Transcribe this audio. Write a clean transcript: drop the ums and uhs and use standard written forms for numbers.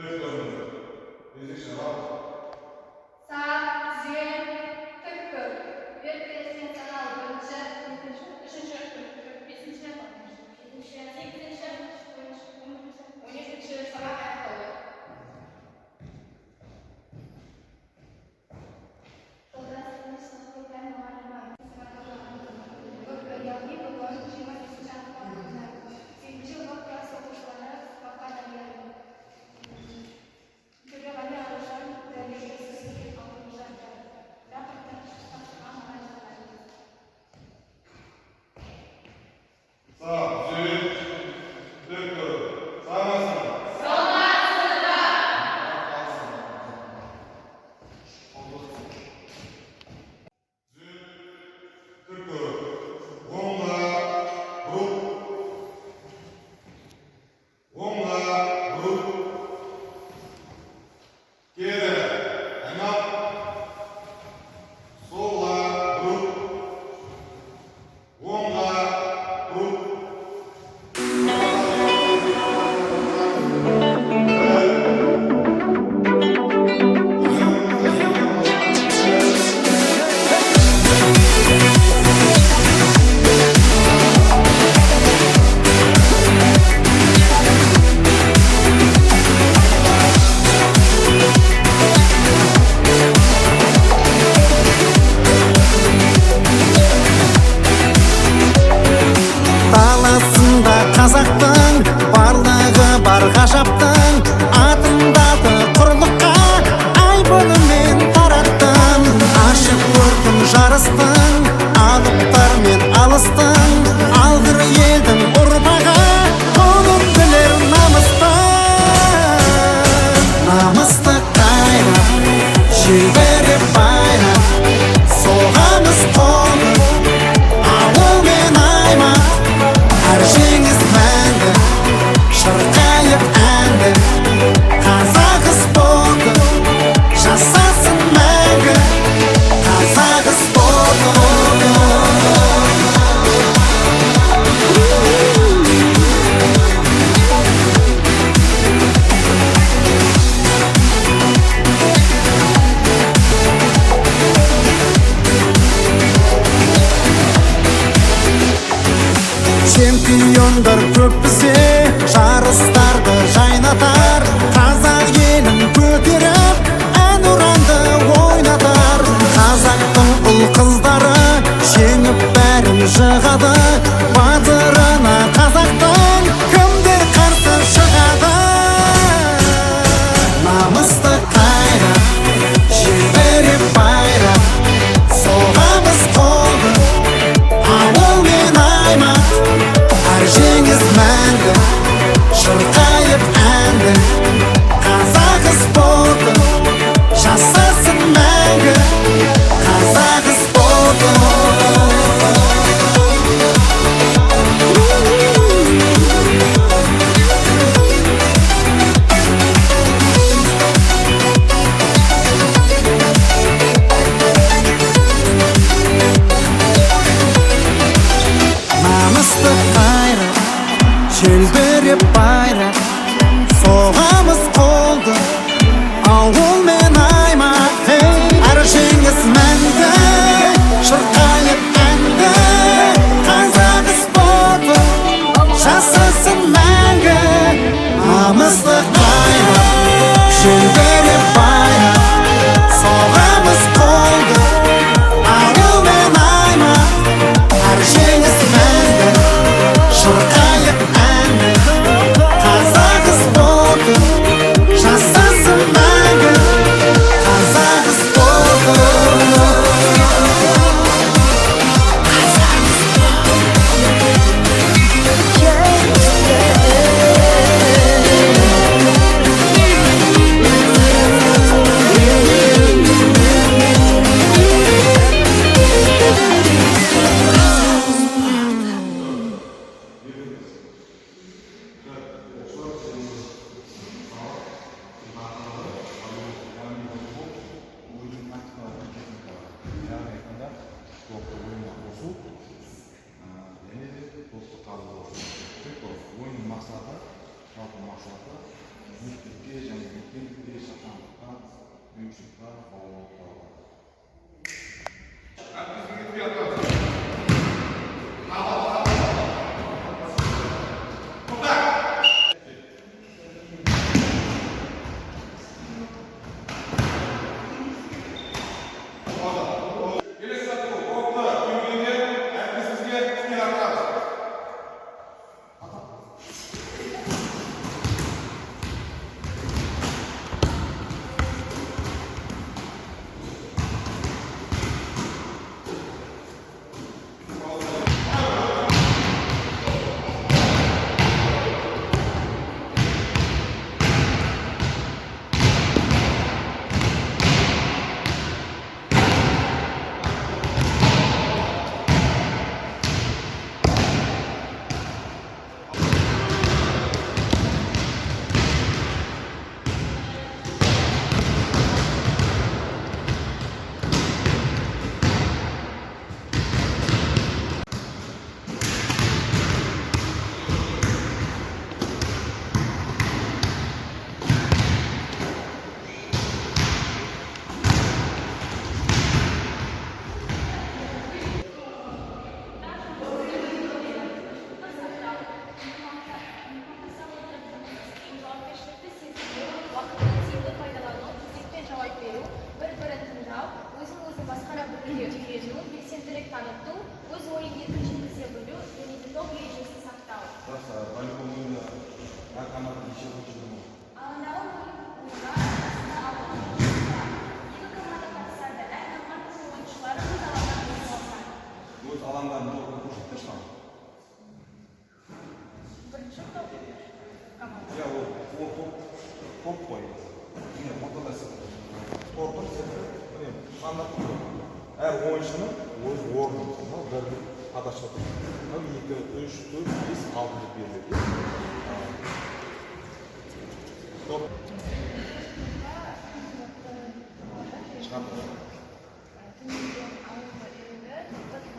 Төрт көріңіздер. Кезекші раунд. Сақ, түзен, тік тұр. Беріп санал бірінші, екінші, үшінші, төртінші, бесінші, жетінші, сегізінші, 11-ші сабақ аяқталды. Жолдас сынып пән мұғалімі. Яғни бүгін 25 ақпан күні. Сегізінші В класс оқушылары сабаққа даяр. Төреғали Аружан дәлелді сөзге алып жатыр. Рапортты тапсырма маған жазады. Сақ, түзен, тік тұр. Саламатсың ба? Саламатсыз ба? Түзен, тік тұр. Оңға бұрыл. Оңға бұрыл. Кері айнал. Солға бұрыл. Оңға бұрыл. Бір. Даласында қазақтың барлығы бар, ғажаптың атындады құрлыққа айбынымен тараттың. Ашық көркін жарыстың, алыптармен алыстың, алғыр елдің ұрпағы құнын білер намыстың. Намысты қайрат, желбіреп байрақ, соғамыз қолды, ауыл мен аймақ. Әр жеңіс мәңгі, шырқайық әнді. Қазақ спорты жасасын мәңгі, қазақ спорты. Чемпиондар көп бізде, жарыстарды жайнатар, қазақ елін көтеріп, әнұранды ойнатар. Қазақтың ұл қыздары жеңіп бәрін жығады, батырына қазақтың кімдер қарсы шығады? Намысты қайрат, желбіреп байрақ, соғамыз қолды, ауыл мен аймақ. Әр жеңіс мәңгі, шырқайық әнді. Қазақ спорты жасасын мәңгі, қазақ спорты. Намысты қайрат, желбіреп байрақ, соғамыз қолды, ауыл мен аймақ. Ей, әр жеңіс мәңгі, шырқайық әнді. Қазақ спорты жасасын мәңгі. Намысты қайрат, желбіреп байрақ, соғамыз қолды, ауыл мен аймақ. Әр жеңіс мәңгі, шырқайық әнді. Қазақ спорты жасасын мәңгі, қазақ спорты. Оқушылар, сабақ тақырыбы яғни футбол ойынның тактикалық техникалары, яғни айтқанда, допты ойынға қосу және де допты қабылдау. Тек ойынның мақсаты, жалпы мақсаты мектепке және Теңдікте, шапшаңдыққа, ұйымшылдыққа баулып табылады. Келесі жаттығу допты теугенде әріптесімізге іске тартамыз. Жауапкершілікті сезіну, уақытты тиімді пайдалану, кезекпен жауап беру, бір-бірін тыңдау, өзін-өзі басқара білуге үйрену, белсенділік таныту, өз ойын еркін жеткізе білу және де топ ережесін сақтау. Жақсы, волейбол ойыны әр команда неше ойыншыдан болады? Алаңдағы ойынға арасында алты ойыншы бар. Екі команда қатысады. Әр команданың ойыншылары өз алаңынан орналасады. Өз алаңдарын толық көрсетіп берші маған. Бірінші топ команда. Иә, ол топ қой. Міне, ортада тор тұр, міне, сандар тұр. Әр ойыншының өз орны. Мынау бір подача тұр. Мынау екі, үш, төрт, бес, алты деп беріледі. Иә? Топ. Шығарды. Түнеген ауылды үйренді, топтық